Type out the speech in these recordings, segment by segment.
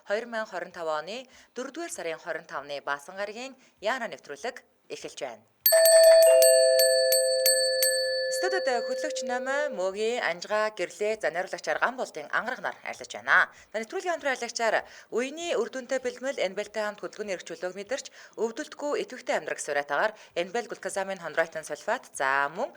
2025 оны 4-р сарын 25-ны Баасан гарагийн Яна нэвтрүүлэг эхэлж байна. Студид хөтлөгч Номой, Мөгийн, Анжгаа, Гэрлээ, за найруулагчаар Ган болтын ангараг нар ажиллаж байна. За нэвтрүүлгийн хамтран ажиллагчаар үений үр дүнтэй бэлтгэл Энбелтэй хамт хөдөлгөөний эрх чөлөөг мэдэрч өвдөлтгүй идэвхтэй амьдрах сурайтаагаар Энбел глюкозамин хондроитин сульфат за мөн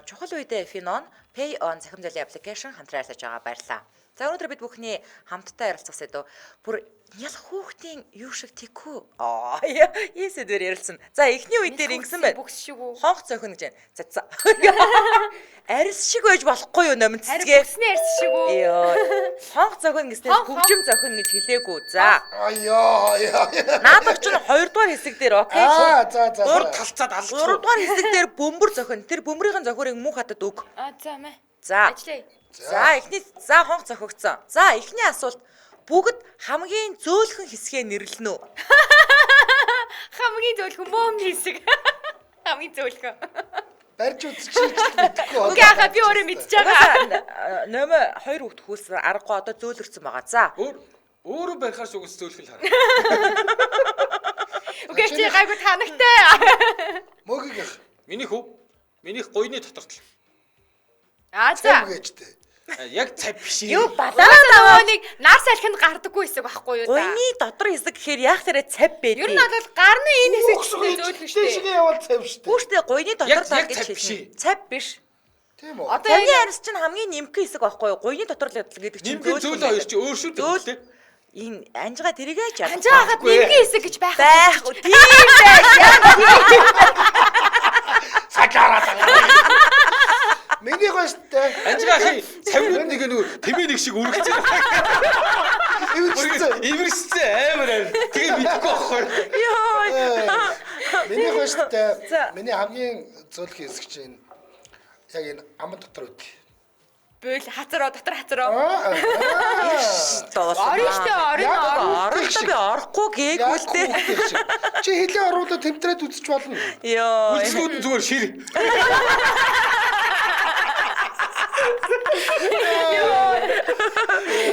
чухал үедээ Финон Pay on цахим зээлийн аппликейшн хамтран ажиллаж байгаа баярлалаа. За өнөөдөр бид бүхний хамтдаа ярилцах сэдв бүр нялх хүүхдийн юу шиг тэгхүү. Аа ийм сэдвээр ярилцсан. За эхний үе дээр ингэсэн байна. Бүкс шиг үү? Хонх цохино гэж байна. За за. Арьс шиг байж болохгүй юу номин Харин цэцгээ. бүксний арьс шиг үү? Йоо. Хонх цохино гэснээр Хонх, хөгжим цохино гэж хэлээгүй. За. Аяа яа. Наадах чинь хоёрдугаар хэсэг дээр окей. Аа за за. Гурав талцаад алцсан. Гуравдугаар хэсэг дээр бөмбөр зохино. Тэр бөмбөрийн зохиорыг мөн хатад өг. Аа за мэ. За. Ажиллая. За эхний за хонх зохигдсон. За эхний асуулт бүгд хамгийн зөөлхөн хэсгээ нэрлэнэ үү? Хамгийн зөөлхөн бөөм хэсэг. Хамгийн зөөлхөн. Барьж үзчихээ ч мэдэхгүй. Үгүй яхаа би өөрөө мэдчихэж байгаа. Угаасаа Номой хоёр хүүхд хүүсэн аргагүй одоо зөөлөрсөн байгаа. За. Өөр өөрөө барихаар шугас зөөлхөл хараа. Үгүй чи гайгүй танагтай. Мөгийнх Минийх үү? Минийх гуйны дотор тал. Аа за. цав гэжтэй. Яг цав биш. Юу Угаасаа балаа нөгөө нэг нар салхинд гардаггүй хэсэг байхгүй юу да? Гуйны дотор хэсэг гэхээр яг тэрэ цав байдаг. Ер нь бол гарны энэ хэсэг ч зөөлхөн шүү дээ. Тийшээ явал цав штэ. Хүүхдээ гуйны дотор Яг- тал яг гэж цав биш. хэлнэ. Цав биш. Тийм үү? Одоо Цавны энэ арьс чинь хамгийн нэмхэн хэсэг байхгүй юу? Гуйны дотор л гэдэг чинь Нэмгэн зөөлөө хоёр чи өөр шүү Зөөл дээ. энэ анжгаа тэрийгээ ч анжаа хахад нэмгэн хэсэг гэж байх. байх. Тийм байх. Сакара сакара. Миний гоё штэ. Анжгаахын цавнууд нэг нөгөө тэмээ нэг шиг үргэлжлэн. Эвэрчсэн. Эвэрссэн амар амар. Тэгээ мэдэхгүй байхгүй. Йоо. Миний гоё штэ. За. Миний хамгийн зөөлхөн хэсэг чинь яг энэ аман дотор үт. Бөөл хацароо дотор хацароо. Аа. Дуусна. Орно штэ орно Яг орно. Орохдоо би орохгүй гээгүй л дээ. Чи хилээ оруулаад тэмтрээд үзчих болно. Йоо. Үлсгүүд нь зүгээр шир.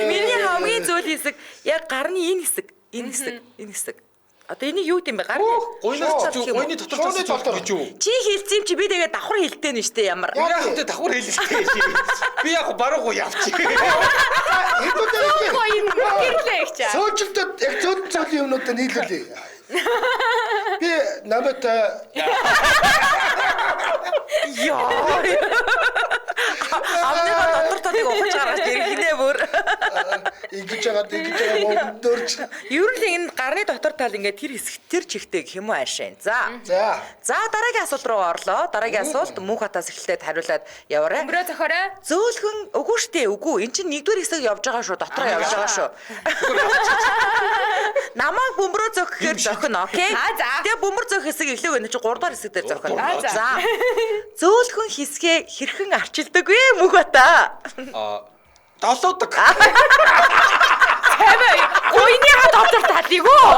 Миний хамгийн зөөл хэсэг яг гарны энэ хэсэг, энэ хэсэг, энэ хэсэг. Одоо энийг юу гэм бэ? Гарны Гуйнаас Шууд. гуйны дотор Шууны тал дотор. гэж юу? Чи хэлсэн юм чи би тэгээ давхар хэлтэй нь штэ ямар. Яг Яг тэ давхар хэлэлтэй. Би яг баруун гуй явчих. Хэдүүлээ. Гоё юм гэрлээ их чаа. Сөөжилдөд яг зөөл зөөл юмнуудаа нийлүүлээ. Би намайг Йоо. Амныхаа дотор талыг ухаж гаргаж иргэнэ бүр. ингэж байгаа ингэж байгаа мөрч. Ер нь л энэ гарны дотор тал ингээд тэр хэсэг тэр чигтэй гэх юм уу аашаа. За. За. За дараагийн асуулт руу орлоо. Дараагийн асуулт мөнх хатаас эхэлээд хариулаад яваарай. Бөмбөрөө зохиорой. Зөөлхөн үгүй штэ үгүй. Эн чинь нэгдүгээр хэсэг явж байгаа шүү. Дотроо явж байгаа шүү. Намайг бөмбөрөө зөх гэхээр зохино, окей? Аа, за. Тэгээ бөмбөр зөх хэсэг илүү байна чи 3 дугаар хэсэг дээр зохино. Аа, за. За. Зөөлхөн хэсгээ хэрхэн арчилдаг вэ мөнх бата? Аа долоодог. Тэмээ гуйныхаа дотор талыг үү?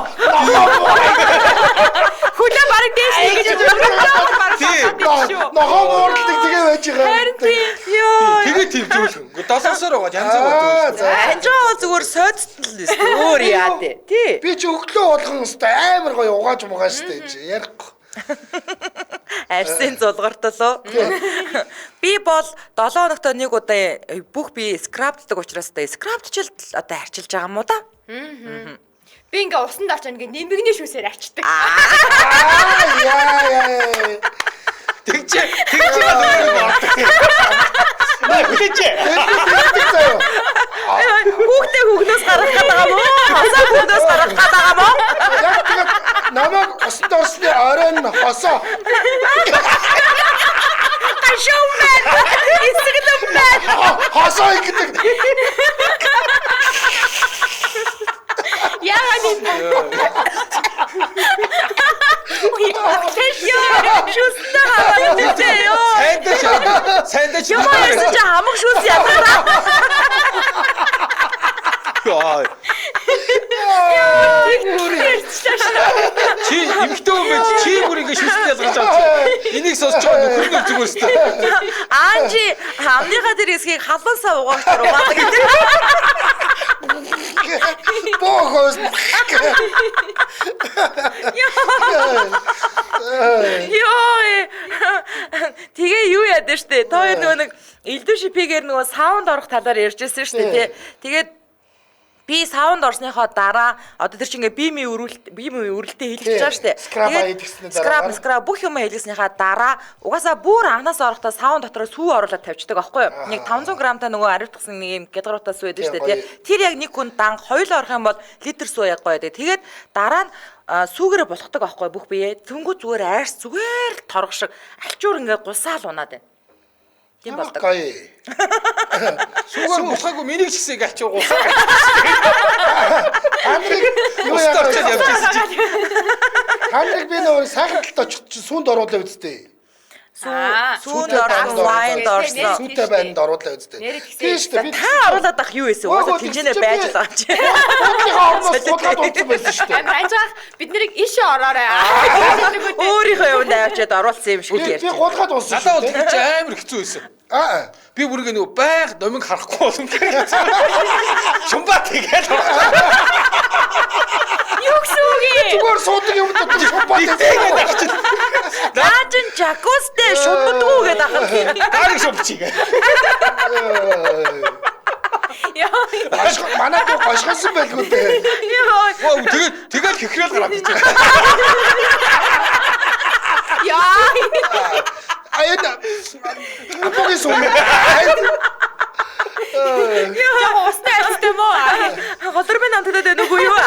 Хүлээ бараг дээш нэгэж өргөжөө бараг Тий. татдаг шүү. Ногоо муурладаг тэгээ байж байгаа. Харин тий. Йоо. Тэгээ тийм зөөлхөн. Долоосоор байгаа янз бүр Аа, зөөлхөн. за. Анжаа бол зүгээр сойдтол л өст. Өөр яа тий. Тий. Би чи өглөө болгон өстой амар гоё угааж мугаа штэ чи ярихгүй. Арсын зулгарталуу. Би бол 7 хоногт нэг удаа бүх би скрабддаг учраас одоо скрабдчил одоо арчилж байгаа юм уу да? Би ингээ усанд орч ингээ нэмэгний шүүсээр арчдаг. Аа яа яа. Тэгж тэгж өөрөө ордог. Наа хүлээж. Тэгдэг заяа. Хүүхдээ хүүхнээс гаргах гээд байгаа юм уу? Хасаа хүүхнээс гаргах гээд байгаа юм уу? Яг тэгээд намайг усанд орсны оройн хосоо. Гашуун байна. Эсгэлэн байна. Хосоо гэдэг. Яагаад юм бэ? Йоо, шүснэ хараад ирсэн ёо. Сайндаа ч сайндаа ч Юм ярьсан чи хамаг шүс ядараа. Яа. Чи эмхтэй хүн байж чи бүр ингэ шүсэл ялгаж авч. Энийг сонсож байгаа нөхөр нь зүгээр өстэй. Аанчи амныхаа тэр хэсгийг халуун сав угаагч угаадаг гэдэг. Бохос. Йоо. Тэгээ юу яад штэ. Та хоёр нөгөө нэг элдв шипигээр нөгөө саунд орох талаар ярьж байсан штэ тий. Тэгээд би саунд орсныхоо дараа одоо тэр чинь ингээ бими өрүүлэлт бими өрөлтөө хэлчихэж байгаа штэ. Scrub хийлгэсний дараа scrub бүх юм хийлгэснийхаа дараа угаасаа бүр анханаас орохдоо саунд дотор сүү оруулаад тавьчихдаг аахгүй юу? Нэг 500 грамтай нөгөө аривтгсан нэг юм гялгаруутаа сүү байдаг штэ тий. Тэр яг нэг хүн дан хоёулаа орох юм бол литр сүү яг гоё байдаг. Тэгээд дараа нь сүүгээрээ булхдаг аахгүй бүх бие. Тэнгүү зүгээр айрс зүгээр л торох шиг альчуур ингээ гусаал унаад байна. Тийм болдог. Гоё. Сүүгээр булхаагүй миний ч гэсэн ингээ ачуу гусаа. Та нарыг юу Усд яах орчоод вэ? явж байсан чи. Та нарыг би нөгөө сайхан талд очих чинь сүүнд оруулаа үсттэй. Сүүнд Сүүтэй орсон, байнд вайнд оруулаа. орсон. Сүүтэй байнд оруулаа үсттэй. Нэрээ тэгсэн. Тийм шүү дээ. Би Та оруулаад ах юу байсан? Угаасаа тэнцэнэ байж л байгаа юм чи. Буудлынхаа орноос буудлаад унтсан байсан шүү дээ. Амар анжаах бид нарыг ийшээ ороорой. Өөрийнхөө юмд авчиад оруулсан юм шиг Би ярьж. би гулгаад унсан Надад бол шүү дээ. тэр чи амар хэцүү байсан. Аа. Би бүр ингээ нөгөө байг номыг харахгүй болсон. Шумбаа тэгэл. Юу гэсэн үг юм? Зүгээр суудаг юм дотор шумбаа Тэгээд авчид. Наа чин жакустэй шумбдгүү гэдэг ахын тийм. Дарыг шумчиг. Яа. Манай дүү гошгосон байлгүй дээ. Йоо. Вау тэгээд тэгэл хөхрэл гараад ирж байгаа. Яа. А энэ апогийн сум. Жаа устай альцтай мó. Холор минь амтдаад байна уу юу?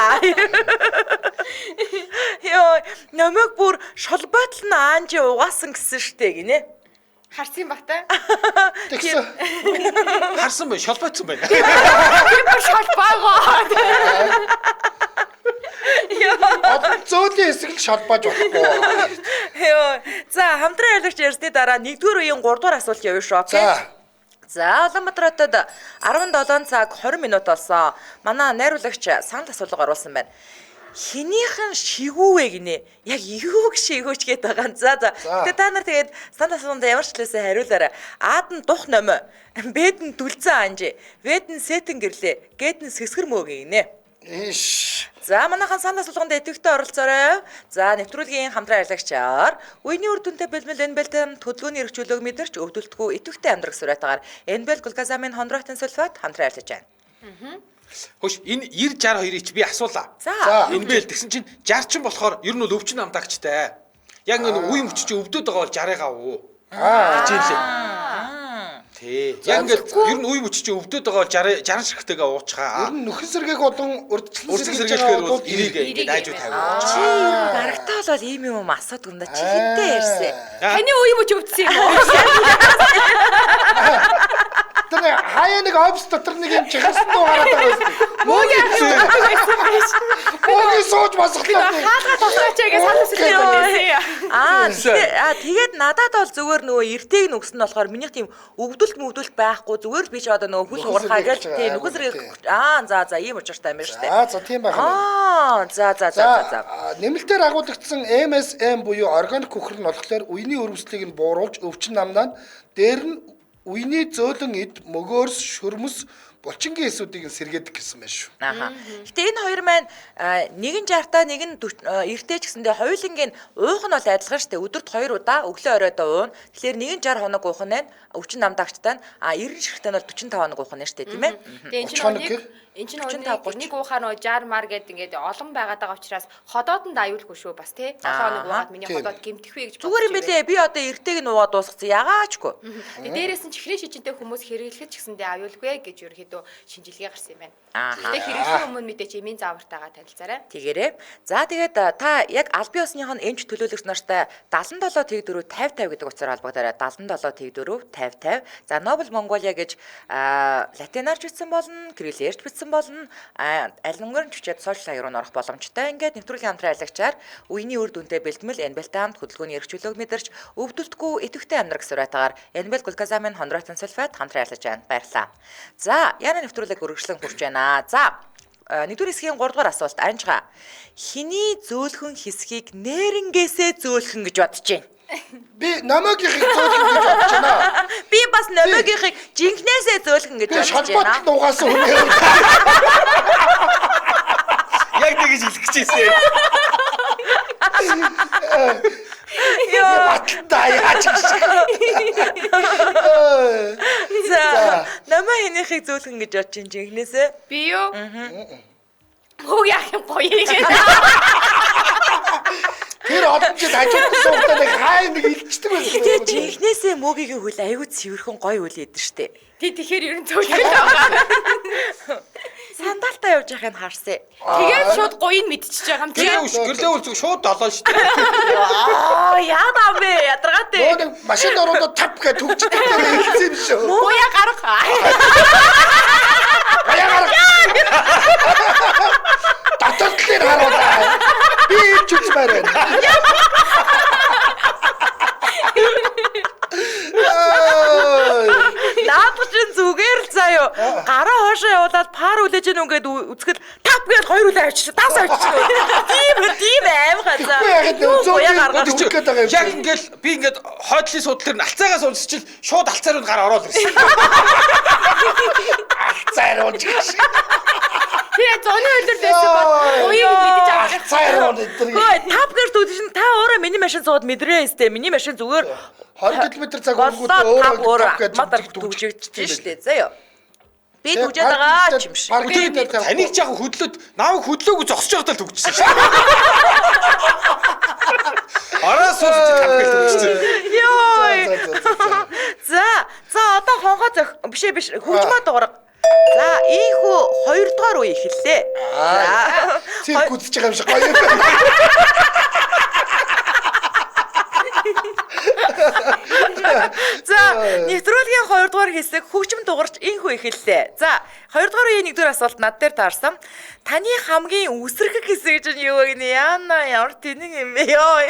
Йоо, намайг бүр шолбоотл нь аанж угаасан гэсэн штэ гинэ. Харсан бах та. Тэгсэн. Харсан байна, шолбоцсон байна. Би бүр шолбоогоо. Одоо зөөлийн хэсэг л шалбааж болохгүй. Йоо. За, хамтран ярилцагч ярьсны дараа 1-р үеийн 3-р асуулт явна шүү. Окей. За. За, Улаанбаатар хотод 17 цаг 20 минут болсон. Манай найруулагч санал асуулга оруулсан байна. Хинийхэн шигүүвэ гинэ? Яг юуг шигүүч гээд байгаа юм. За за. За. Гэтэ та нар тэгээд санал асуулганд ямар ч хэлээсээ хариулаарай. Аад нь дух номой, Бэд нь дүлцэн анжи, Вэд нь сэтэн гэрлээ, Гэд нь сэсгэр мөө гинэ. Иш. За манайхан санал асуулганд идэвхтэй оролцоорой. За нэвтрүүлгийн хамтран ажиллагчаар үений үр дүнтэй бэлмэл Энбэлт хөдөлгөөний эрх чөлөөг мэдэрч өвдөлтгүй идэвхтэй амьдрах сурайтгаар Энбэл глюкозамин хондроитин сульфат хамтран ажиллаж байна. Хөш энэ 90 62-ыг чи би асуулаа. За. За. Энэ бэл тэгсэн чинь 60 чинь болохоор ер нь бол өвчин амтаагчтай. Яг нэг үе мөч чи өвдөд байгаа бол 60-ыг уу. Аа. Гэж хэлээ. Тий. Яг ингээд ер нь үе мөч чи өвдөд байгаа бол 60 60 ширхтэйгээ уучгаа. Ер нь нөхөн сэргээх болон урьдчилан Урьдчилан сэргийлж сэргийлэхээр байгаа бол бол 90-ийг ингээд Эрийг айжуу юм. тавиа. Чи ер нь барагтаа бол ийм юм асуудаг юм да. Чи хинтээ ярьсан. Таны үе мөч өвдсөн юм уу? Тэр хаяа нэг офис дотор нэг юм чихарсан дуу гараад байгаа юм. Мөгийн Мөгийн сууж босглоо. хаалга тоглооч гэж санал асуулт байсан. Аа тэгээд надад бол зүгээр нөгөө эртэйг нь өгсөн нь болохоор минийх тийм өвдөлт мөвдөлт байхгүй зүгээр л би ч одоо нөгөө хөл Нөхөн уурхаа сэргээх гэж гэж тийм байгаа, нөхөн сэргээх тий. аа за за ийм учиртай юм байна шүү дээ. Аа за тийм байх юм. Аа за за за за за. Нэмэлтээр агуулгдсан MSM буюу органик үхэр нь болохоор үений өрөвслийг нь бууруулж өвчин намнаа нь дээр нь үений зөөлөн эд мөгөөрс шөрмөс булчингийн эсүүдийг нь сэргээдэг гэсэн байна шүү. Ааха. Гэтэ энэ хоёр маань нэг нь 60-таа нэг нь 90-тэй ч гэсэндээ хоёулангийн уух нь бол адилхан шүү дээ. Өдөрт 2 удаа өглөө оройдоо уuna. Тэгэхээр нэг нь 60 хоног уух нь байна. Өвчин намдаагчтай нь а 90 ширхтээ нь бол 45 хоног уух нь шүү дээ, тийм ээ. Тэгээ энэ 30 хоног чинь гэх? энэ чинь 35, нэг уухаа нөгөө 60 мар гэд ингээд олон байгаад байгаа учраас ходоодонд аюулгүй шүү бас тий. 7 хоног уугаад миний Тийм. ходоод гэмтэх вэ гэж Зүгээр юм бэлээ. Би одоо эртэйг нь уугаад дуусгацсан. Ягаачгүй. Тэгээ дээрээс нь чихрийн шижинтэй хүмүүс хэрэглэхэд ч гэсэндээ аюулгүй гэж ерөөхдөө шинжилгээ гарсан юм байна. Ааха. Тэгээ хэрэглэхийн өмнө мэдээч эмийн заавартайгаа танилцаарай. Тэгээрээ. За тэгээд та яг албан ёсных нь эмч төлөөлөгч нартай 77 тэгдөрөв 50 50 гэдэг утсаар холбогдоорой. 77 тэгдөрөв 50 50. За Нобел Монголиа гэж латинаар ч бичсэн болно, кириллээр ч бичсэн болно. Аль нүгээр нь ч бичээд сошиал хаяг руу орох боломжтой. Ингээд нэвтрүүлгийн хамтран ажиллагчаар үений үр дүнтэй бэлтгэл Энбелтэй хамт хөдөлгөөний эрх чөлөөг мэдэрч өвдөлтгүй идэвхтэй амьдрах сурайтгаар Энбел глюкозамин хондроитин сульфат хамтран ажиллаж байна. Баярлалаа. За, яна нэвтрүүлэг үргэлжлэн хүрч байна. За, нэгдүгээр хэсгийн 3 дугаар асуулт анжгаа. Хиний зөөлхөн хэсгийг нэрнгээсээ зөөлхөн гэж бодож байна. Би намаагийнхыг зөөлхөн гэж бодож байна. Би бас номогийнхыг жинхнээсээ зөөлхөн гэж Би бодож шалбаат байна. нугаасан хүн юм. Яг тэгэж хэлэх гэж ирсэн. Йоо. Батлаа яаж гэж. За. Номоо хэнийхийг зөөлхөн гэж бодож чинь жинхнээсээ. Би юу? Мөг яах юм гоё юм. Тэр олон жил хажууд суухдаа нэг хай нэг илчдэг байсан. Тэгээ жинхнээсээ мөгийн хөл аягүй цэвэрхэн гоё үл идэв штэ. Тий тэгэхээр ер нь зөөлхөн л байгаа. Сандалтаа явж байхыг харсан. Тэгээд шууд гоёыг мэдчихэж байгаа юм тий. Гэрлээ үш, гэрлээ үл зүг шууд долоо шүү дээ. Аа яа даа бэ? Ядаргаатай. Нөө нэг машин ороод тап гэж төгчдөг юм хэлсэн юм шүү. Гоёа гарга. Гаяа гарга. Дотоод талыг харуулаа. Би ирж үзмээр байна. Ай. Наадах чинь зүгээр л заяо. Гараа хоошоо явуулаад пар үлээж гэнэ ингээд үзэхэд тап гэж хоёр үлээ авчиж тас авчиж. Тийм тийм аим хазаа. Тэгэхгүй яагаад Юу зөөлхөн гоёа гаргаад Үгүй гээд байгаа юм Яг чи. ингээл би ингээд хойдлын суудлаар нь алцаагаас унсчил шууд алцаа руу гар ороод ирсэн. Алцаар унж гэж. Тэгээ зуны хөлөр байсан бол гоёыг мэдэж авах. Алцаар унж энэ. Хөөе тап гэж дүүж чинь та өөрөө миний машин сууд мэдрээ өстэй. Миний машин зүгээр 20 км цаг өнгөтэй боллоо тап өөрөө өөрөө тап гэж автоматар түгжигдэж штэ заяо. Би түгжээд байгаа ч юм шиг. Паркинг дээр Таныг ч яг хөдлөөд намайг хөдлөөгүй зогсож байхдаа л төгжсөн шүү дээ. Ороо сууж тап гэж төгжсөн. Йой. За, за одоо хонхоо зөх биш ээ, биш хөгжмөө дуурга. За, ийхүү хоёрдугаар үе эхэллээ. За. Цирк үзэж байгаа юм шиг гоё юм. За, нэвтрүүлгийн хоёрдугаар хэсэг хөгжим дуурч ийхүү эхэллээ. За, хоёрдугаар үеийн нэгдүгээр асуулт над дээр таарсан. Таны хамгийн үсрэхэг хэсэг чинь юу вэ гинэ? Яна ямар тэнэг юм бэ? Йой.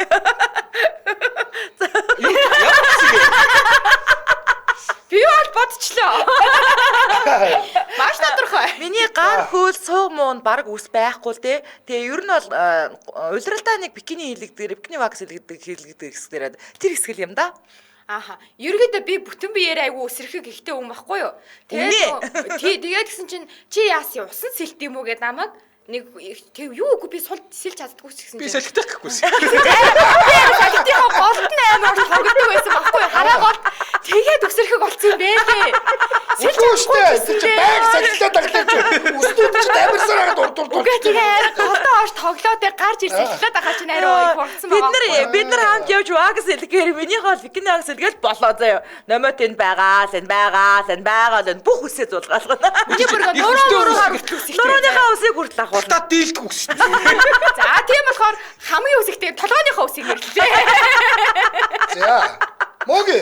Би бол бодчихлоо. Маш тодорхой. Миний гар хөл сууг муунд баг үс байхгүй л дээ. Тэгээ ер нь бол улиралдаа нэг бикини хийлэгдэг, бикини вакс хийлэгдэг, хийлэгдэг хэсгээр тэр хэсэг л юм да. Ааха. Ерөөдөө би бүтэн биеэр айгүй өсөрхөг ихтэй хүн байхгүй юу? Үнэ. Тэгээд тий тэгээд гисэн чинь чи яасан юм? Усан сэлт юм уу гэд намайг нэг тэг юу үгүй би сул сэлж чаддгүй ч гэсэн Би чинь. салхитах гэхгүйсэн. Салхитынхаа голд нь амар урт тогтдог байсан байхгүй юу? Хараа голд тэгээд өсөрхөг болцсон юм бэлээ. Сэлж Үгүй шүү дээ. Тэр чинь байг салхилаа даглаач. Өснүүд чинь амарсаар хагаад урд урд Үгүй тэгээ арай голдоо хоош тоглоо тэг гарч ир салхилаад байгаа чинь арай их уртсан Бид байгаа. нар бид нар хамт явж вакс хэлэхээр миний хоол бикини вакс хэлгээл болоо заяа. Номот энд байгаа л энэ байгаа л энэ байгаа л энэ бүх үсээ зулгаалгана. Миний бүр Их нуруу үстэй нуруугаар үсэг. хүртэл үсэх. Нурууныхаа үсийг хүртэл авах. Та дийлдэг үс шүү дээ. За тийм болохоор хамгийн үсэгтэй толгойнхоо үсгийг нэрлэлээ. За. Моги.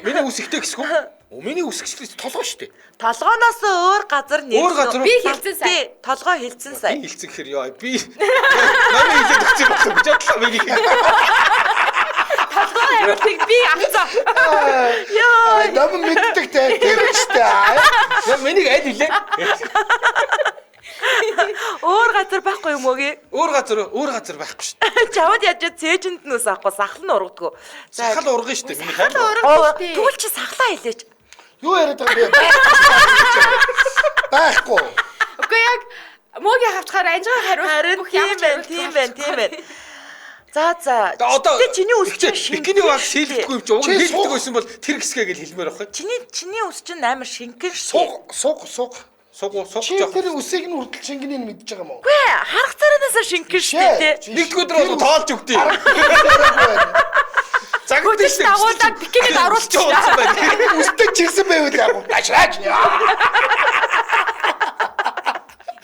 Миний үс ихтэй гэсгүй. Оо миний үс гэсэл толгой шүү дээ. Толгооноос өөр газар нэр. Өөр газар уу? Би хэлсэн сая. Тий, толгой хилцэн сая. Би хэлсэн гэхэр ёо би намайг хэлээд өгсөн юм болов гэж бодлоо миний. Толгой хариултыг би авцаа. Йоо. Нам мэддэг те. Тэр ч те. Яа миний аль хэлээ? Өөр газар байхгүй юм уу гээ? Өөр газар өөр газар байхгүй шүү дээ. Чамд яаж цээжинд нь ус авахгүй сахал нь ургадгүй. За Сахал урган шүү дээ. Миний хайр. Оо, Тэгвэл чи сахлаа хэлээч. Юу яриад байгаа юм бэ? Байхгүй. Үгүй яг мөгийн хавчгаар анжгаа хариулт Харин бүх тийм ямар ч байна, хариулт тийм байна, тийм байна. За за. Одоо Гэтэ чиний үс чинь бикини шингэн вакс шүү дээ. хийлгэхгүй юм чи уг Чи нь хийлгэдэг суух. байсан бол тэр хэсгээ гэж хэлмээр байхгүй. Чиний чиний үс чинь амар шингэн шүү. дээ. Суг суг суг. Суг суг Чи жоох. тэр үсийг нь хүртэл шингэнийг нь мэдж байгаа юм уу? Үгүй ээ, харах царайнаас шингэн шүү дээ. тэ. Нэгдүгээр өдөр бол тоолж өгдөө. Загвар Хөтөч дагуулаад бикинид оруулчихлаа. байна. Үстэй чирсэн байвал яг ашраач.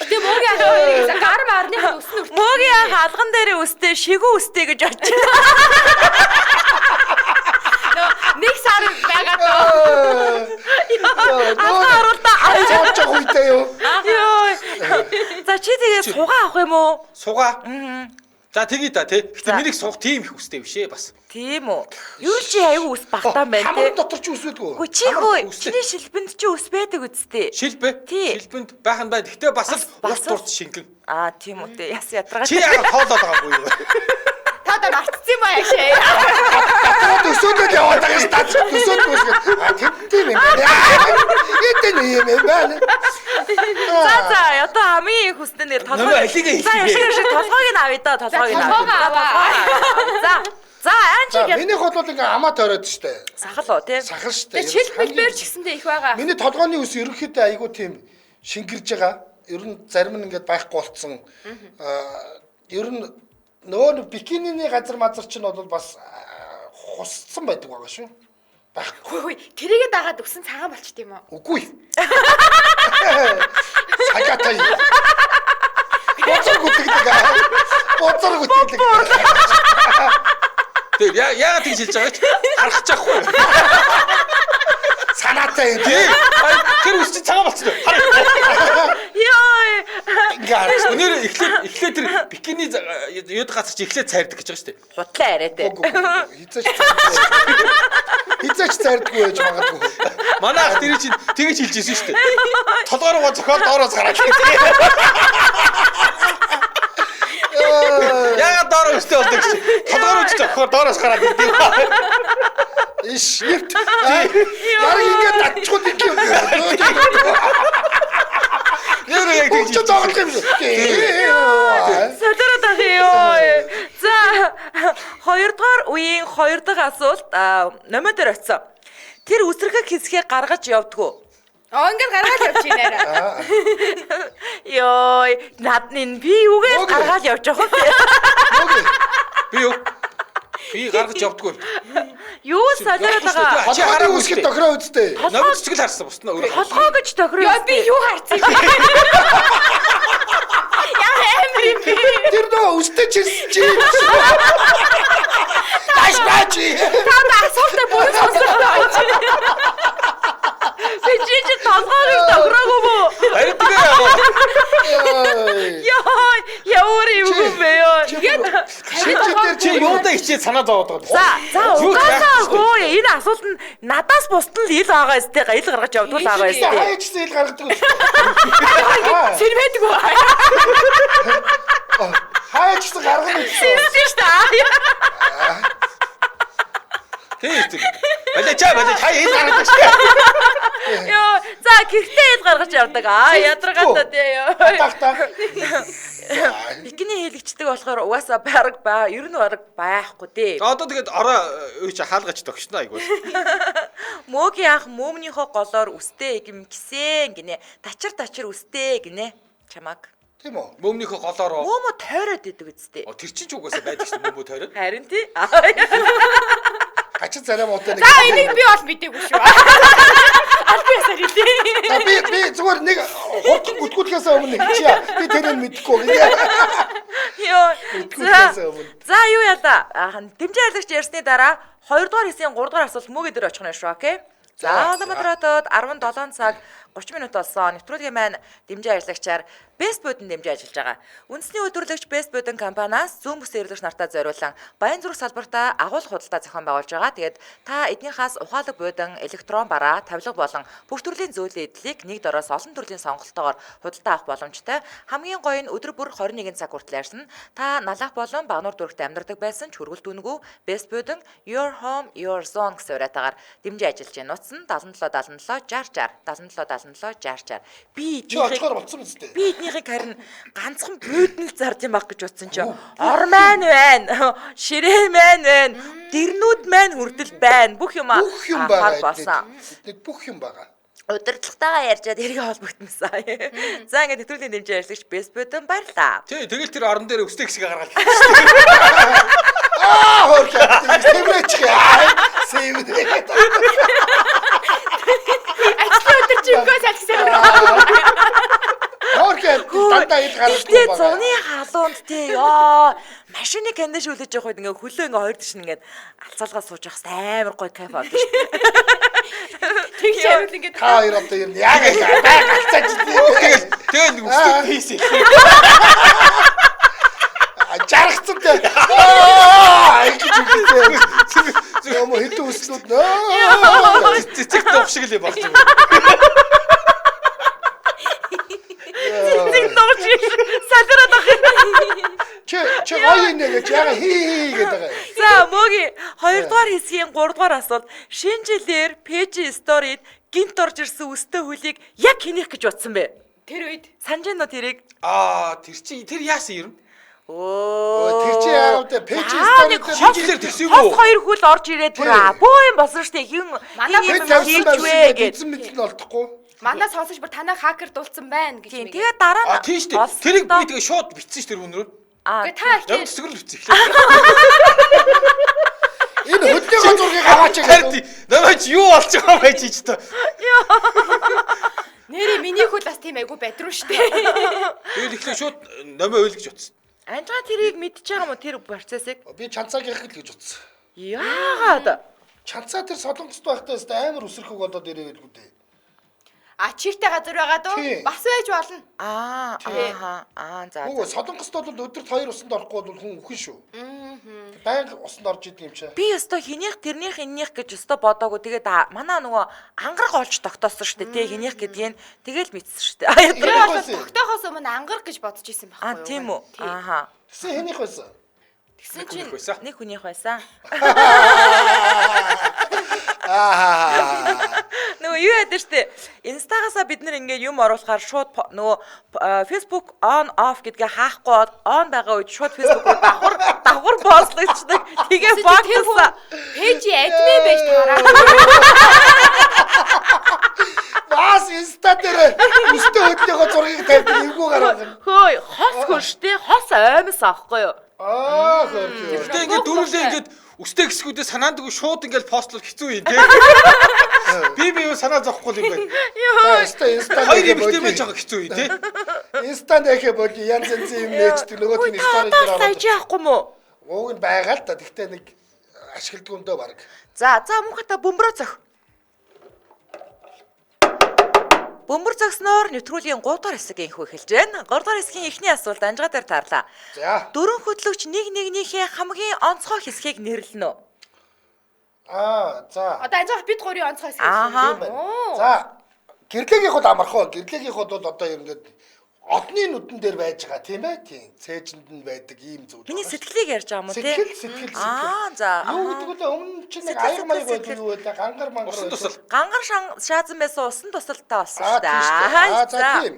Гэтэ мөгийн хариулт гар марных нь өснө хүртэл. Мөөгийн ах алган дээрээ өстэй, шигүү өстэй гэж очив. Нөө нэг сар байгаа доо. Алган оруулаа. Цааш явах үедээ юу? Йой. За чи тэгээ сугаа авах юм уу? Сугаа. За тэгье да тий. За. Гэтэ миний суух тийм их үстэй биш ээ бас. Тийм үү. Ер нь чи аюу ус багтаа байна Хамар те. дотор чи үс байдгүй. Үгүй чи хөө үстэй. чиний шилбэнд чи ус байдаг үсттэй. Шилбэ. Тий. Шилбэнд байх нь байна. Гэтэ бас л Бас- урт урт шингэн. Аа тийм үү те. Яс ядаргаа. Чи яагаад тоолоод байгаагүй юу? Та да мартсан юм юм аа шээ. Төсөөлөд яваад байгаа шүү дээ. Төсөөлгүй шүү. А тэр тийм юм байна. Эдэн юм юм байна. За за одоо хамгийн их хүсдэг нэр толгой. Нөө алигээ хэлээ. За яшиг толгойг нь авъя да, толгойг нь авъя. За. За аан За чиг минийх бол ингээ амаа тойроод штэ. сахал уу тий. Сахал штэ. Тэгээ чил бэлбэр ч гэсэндээ их байгаа. Миний толгойн ус ерөнхийдөө айгүй тийм шингэрж байгаа. Ер нь зарим нь ингээд байхгүй болцсон. Аа ер нь нөгөө нэг бикининий газар мазар чинь бол бас хусцсан байдаг байгаа шүү. Байхгүй. Хүй хүй тэрийгэ дагаад өсөн цагаан болчт юм уу? Үгүй. Цагаатай. Бозор гүтгэдэг. Бозор гүтгэдэг. Тэр яагаад тэгж хэлж байгаа ч харах чахгүй. Санаатай юм Тий. тий. Тэр үс чинь цагаан болчихсон. Хар. Йой. Ингээ харах. Өнөр эхлээд тэр бикини юуд газар чи эхлээд цайрдаг гэж байгаа шүү дээ. Хутлаа арай тий. Хизээч цайрдаггүй. Хизээч цайрдаггүй байж магадгүй. Манай ах тэр чинь тэгэж хэлж ирсэн шүү дээ. Толгой руугаа зохиол доороос гараад. Яагаад доороо өстэй болдог чи? Толгой руу ч зохиол доороос гараад ирдэг. Иш нэвт. Яг ингээд татчихвал ингэ юм. Нэр яг тэгж Чи тоглох юм шиг. Солиороод ах ёо. За хоёрдугаар үеийн хоёр дахь асуулт номер дээр очсон. Тэр үсрэхэг хэсгээ гаргаж явдгүү. Оо ингээд гаргаад явчих нэрэ. Йой, над нин би юугаар гаргаад явж байгаа вэ? Би юу? Би гаргаж явдггүй. Юу солиороод байгаа? Чи Толгойн хараагүй үсгэд шүү дээ. тохироо үсттэй. Номер цэцгэл харсан бусна өөрөө. Толгой гэж тохироо. Яа би юу харсан юм бэ? Яа амар юм бэ? Тэр нөө үстэй чирсэн чи. Таш бач. Та асуултаа бүрэн сонсох байж. Би чи чи толгой гэж тохироогүй мүү? Харин тэгээ яа. Йой, ямар юм бэ ёо. Шижиг дээр Чи юудаа хичээд санаа зовоод байгаа. За, за Юу угаасаа яах вэ? хөө энэ асуулт нь надаас бусд нь л ил байгаа өстэй, ил гаргаж явдгүй л байгаа өстэй. хаяачсан ил гаргадаг. Сэрвэдгүй. Хаяачсан гаргана гэсэн. Сэрсэн шүү дээ. Тий тий. Балачаа балач хай ил гаргадаг шүү. Йоо, за гэртээ ил гаргаж явдаг. Аа, ядаргаатай тий ёо. Тах тах. Бикини хийлэгчдэг болохоор угаасаа бараг ба, ер нь бараг байхгүй дээ. Одоо тэгээд ороо юу чи хаалгач тогшно айгуу. Мөөгийн ах мөөмнийхөө голоор үстэй гим гисэн гинэ. Тачир тачир үстэй гинэ. Чамаг. Тийм үү? Мөөмнийхөө голоороо. Мөөмө тойроод идэг үстэй. О тэр чинь ч угаасаа байдаг шүү дээ мөөмөө тойроод. Харин тий. Гачин царай муутай нэг. За энийг би бол мдээгүй шүү. Аль биесээр хэлээ. За би би зүгээр нэг хурдан гүтгүүлэхээс өмнө хэлчихье. Би тэрийг мэдэхгүй. Йоо. Гүтгүүлэхээс өмнө. За юу яла? Дэмжин хайрлагч ярьсны дараа 2 дугаар хэсгийн 3 дугаар асуулт мөөгөө дээр очих нь шүү, окей? За Улаанбаатар хотод 17 цаг 30 минут болсон. Нэвтрүүлгийн маань дэмжин ажиллагчаар Best Bud-ын дэмжин ажиллаж байгаа. Үндэсний үйлдвэрлэгч Best Bud-ын компаниас зүүн бүсийн эрэлж нартаа зориулан Баян зүрх салбартаа агуулгах худалдаа зохион байгуулж байгаа. Тэгээд та эднийхээс ухаалаг буудан, электрон бараа, тавилга болон бүх төрлийн зөөлөн эдлийг нэг дороос олон төрлийн сонголтоогоор худалдаа авах боломжтой. Хамгийн гоё нь өдөр бүр 21 цаг хүртэл ярьсан. Та налах болон Багнуур дүүрэгт амьдардаг байсан ч хөргөлт үнэгүй Best Bud-ын Your Home Your Zone гэсэн уриатаагаар дэмжин ажиллаж байна. Нууц нь 77 77 60 60 77 77 60 60. Би Чи очихоор болцсон биз дээ. Би эднийхийг харин ганцхан бүйдэн л зард юм баг гэж бодсон чи. Ор маань байна. Ширээ маань байна. Дэрнүүд маань хүртэл байна. Бүх юм Бүх юм байгаа. болсон. Эднэд бүх юм байгаа. Удирдлагатайгаа ярьжаад эргээ холбогдмосон. За ингээд нэвтрүүлгийн дэмжин ажиллагч Best Bud-ын баярлаа. Тий тэгэл тэр орон дээр өстэй хэсгээ гаргаад. Аа хөөрхөн. Сэврээч. Сэврээ. Ажлын өдөр чи өгөө салхисаар. Хөөрхөн дандаа ил гаргадаг Гэтэ зуны халуунд тий ёо машины кандиш үлээж явах үед ингээ хөлөө ингээ хоёр тиш ингээд алцаалгаа сууж явах амар гоё кайф авдаг шүү дээ. Тэг чи хариул ингээд Та хоёр одоо юм яг л бай галцаач. Тэгэл тэгэл өстэй хийсэн. Жаргацсан тий. Аа ингэж үгэлээ. Юм хэдэн өслүүд нөө. Цэцэг дуух шиг л юм баг. Цэцэг нууж салраад ах. Чи чи гоё нэгэ чи яга хи хи гэдэг байгаа. За мөгийн 2 дугаар хэсгийн 3 дугаар асуулт. Шинэ жилээр пэйж сторид гинт орж ирсэн өстэй хөлийг яг хэнийх гэж бодсон бэ? Тэр үед Санаж байна уу тэрийг? Аа тэр чи тэр яасан юм? Өө. Тэр чи яагаад вэ? Пэйж Яа, story нэг дээр хос жилээр тэгсэн юм хос уу? хоёр хөл орж ирээд бүр Тий. бөө юм болсон штэ хин Манай хин Пэйж юм явсан хийж байсан вэ гэдэг гэд. эзэн мэдл нь олдохгүй. манай сонсогч бүр танаа хакер дуулсан байна гэж Тийм. мэгээ. Тэгээ дараа нь А тийм шүү дээ. Тэрийг би тэгээ шууд бичсэн шүү тэр хүн рүү. Аа Гэхдээ та Яг ихтэй цэцгэрл бичсэн эхлээ. Энэ хөдлөөгөө зургийг аваач Харин гэдэг. намайг чи юу болж байгаа юм бэ чи ч та. нэрээ миний хөл бас тийм айгу бадруу штэ. Тэгэл эхлээ шууд номоо ойл гэж утсан. Анжгаа тэрийг мэдчихэж байгаа юм уу тэр процессыг? Би чанцаагийнх л гэж утсан. Яагаад? Чанцаа тэр солонгост байхдаа өстө амар үсрэхэг болоод ирээ байлгүй дээ. А чиртэй газар байгаа дөө Тийм. бас байж болно. Аа ааха аа за. Үгүй солонгост бол өдөрт хоёр усанд орохгүй бол хүн үхэн шүү. Байнга усанд орж идэг юм чи. Би өстой хинийх тэрнийх эннийх гэж өстой бодоогүй. Тэгээд манай нөгөө ангараг олж тогтоосон шүү дээ. Тэ хинийх гэдгийг тэгэл мэдсэн шүү дээ. Аа Тэр ядраа. бол байсан? тогтоохоос өмнө ангараг гэж бодож исэн байхгүй Аа юу? тийм үү. Тийм. Ааха. Тэгсэн хэнийх байсан. Тэгсэн чинь Хүнийх байсан. Нэг хүнийх байсан. Аа. Нөгөө юу яадаг штэ. Инстагаасаа бид нэр ингээд юм оруулахаар шууд нөгөө Facebook on off гэдгээ хаахгүй on байгаа үед шууд Facebook руу давхар давхар постлогдчихдаг. Тэгээ тэгсэн чинь тэр хүн багтсан. пэйжийн админ байж таараа. Бас инста дээр өстө хөдлөөгөө зургийг тавьдаг эвгүй гаргана. Хөөе, хос хөрштэй хос аймс аахгүй юу? Аа хөрхөө. Гэтэ ингээд дөрүлээ ингээд өстэй хэсгүүдээ санаандгүй шууд ингээд постлох хэцүү юм тий. Би юу санаа зовхгүй юм байна. За өстө инста Хоёр эмэгтэй байж байгаа хэцүү юм тий. Инста нэхэ болий янз янзын юм нээчдэг нөгөөх нь Та стори одоо дээр л оруулаад. ажиж яахгүй мó? Ууг нь байгаа л та. Тэгтээ нэг ашигладаг юм дөө баг. За, за мөнхөтө бөмбөрөө зөх. Бөмбөр зогсноор нэвтрүүлгийн 3 дахь хэсэг инхүү эхэлж байна. 3 дахь хэсгийн эхний асуулт анжгаа дээр таарлаа. За. Дөрвөн хөдлөгч нэг нэгнийхээ хамгийн онцгой хэсгийг нэрлэнэ үү? Аа за. Одоо анжаа бид гурийн онцгой хэсэг. Ааха. Тийм байна. Оо. За гэрлэгийнх бол амархан. Гэрлэгийнх бол одоо ер нь ингээд одны нүдэн дээр байж байгаа тийм ээ. Тийм. Цээжинд нь байдаг ийм зүйл. Миний байгаа шүү. сэтгэлийг ярьж байгаа юм уу те? Сэтгэл сэтгэл сэтгэл. Аа за. Юу гэдэг вэ? Өмнө чинь нэг Сэтгэл, аяг маяг сэтгэл, байдаг юу байлаа? Гангар мангар. Усан байдаг. тусал. Гангар шаазан байсан усан тусалтай болсон Аа шүү тийм шүү дээ. дээ. Аа за тийм.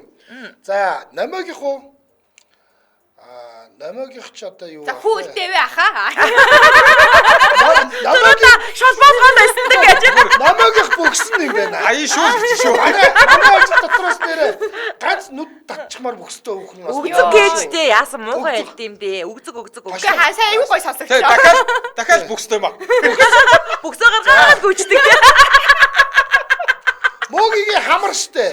За номоогийнх уу? Аа номоогийнх ч одоо юу За вэ? хүү үлдээвэ ахаа. Номоогийнх Шолбоосгоо байсан гэж. номоогийнх бөгсөн юм байна. Аян шүүл гэж шүү. Манай манай ажил дотроос нэрэ ганц нүд татчихмаар бөгстэй өөх нь бас. Өгзөг гээжтэй яасан муухай Өгзөг. хэлт юм дээ. Өгзөг өгзөг Үгүй өгзөг. хаа сайн айгүй гой Тэ сонсогчлоо. дахиад дахиад бүкстэй юм аа. Бөгсөө гаргаад гүйчдэг. Мөөгийн хамар штэ.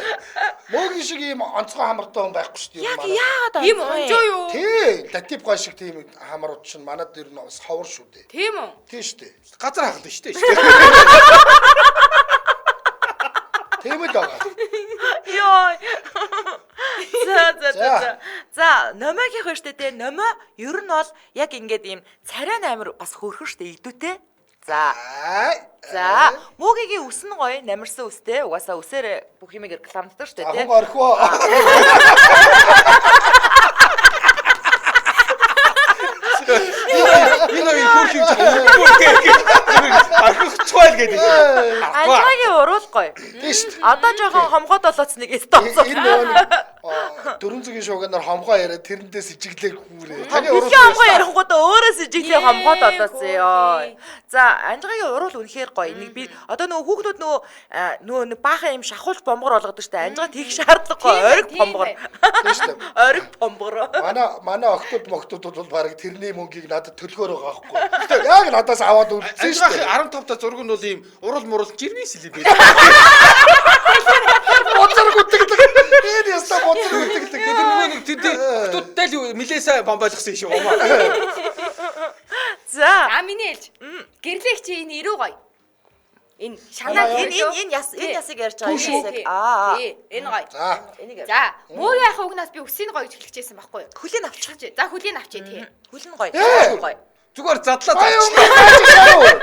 Мөөгийн шиг ийм онцгой хамартай хүн байхгүй штэ. Яг яагаад Ийм онжоо юу? Тий, латип гой шиг тийм хамарууд чинь манад ер нь бас ховор шүү дээ. Тийм үү? Тий штэ. Газар хахал шүү дээ. Тийм л байгаа. Йой. За за за. За. За. За, номоогийнх байна штэ те. Номоо ер нь бол яг ингээд ийм царай нь амар бас хөөрхөн штэ идүүтэй. За. Аа. За, муугийн үс нь гоё, намирсан үстэй. Угаасаа үсээр бүх юмыг рекламддаг штэ те. Ахын орхио. Энэ хоёр хөөх юм чинь орхих чухал гэдэг. Анжаагийн уруул гоё. Тий штэ. Одоо жоохон хомгоод болооц нэг стоцсон. Энэ нөгөө нэг дөрвөн зүгийн шууганаар хомгоо яриа тэрэндээ сэжиглээ хүүрээ. Таны уруул Дэлхийн хомгоо ярингуудаа өөрөө сэжиглээ хомгоод Ээ, олоос ёо. За, анжаагийн уруул үнэхээр гоё. Нэг би одоо нөгөө хүүхдүүд нөгөө нөгөө нэг баахан юм шахуулж бомгор болгодог штэ. Анжаа тийх шаардлагагүй. Тийм Ориг тийм бомгор. Тий штэ. Ориг бомгор. Манай манай октод моктод бол баг тэрний мөнгийг надад төлөхөр байгаа байхгүй. Яг надаас аваад үлдсэн шүү дээ. 15 та зураг нь бол ийм урал мурал жирмээс л юм байна. Бозар гүтгэлэг. Энэ яста бозар гүтгэлэг. Тэр нөгөө нэг тэр октодтай л милээсээ бомбойлгосон юм шиг байна. За. За миний ээлж. Гэрлэх чи энэ ирүү гоё. Энэ шанаа Энэ- Энэ энэ энэ яс энэ ясыг ярьж байгаа. Энэ ясыг. Аа. Тий, энэ гоё. За. Энийг ярьж. За, мөөгийн ахын угнаас би өсийг гоё гэж хэлчихсэн байхгүй юу? Хүлийг авчих. За, хүлийг авчээ тий. Хүл нь гоё. Ээ! Гоё. Зүгээр задлаа Баян зарчих. өнгө.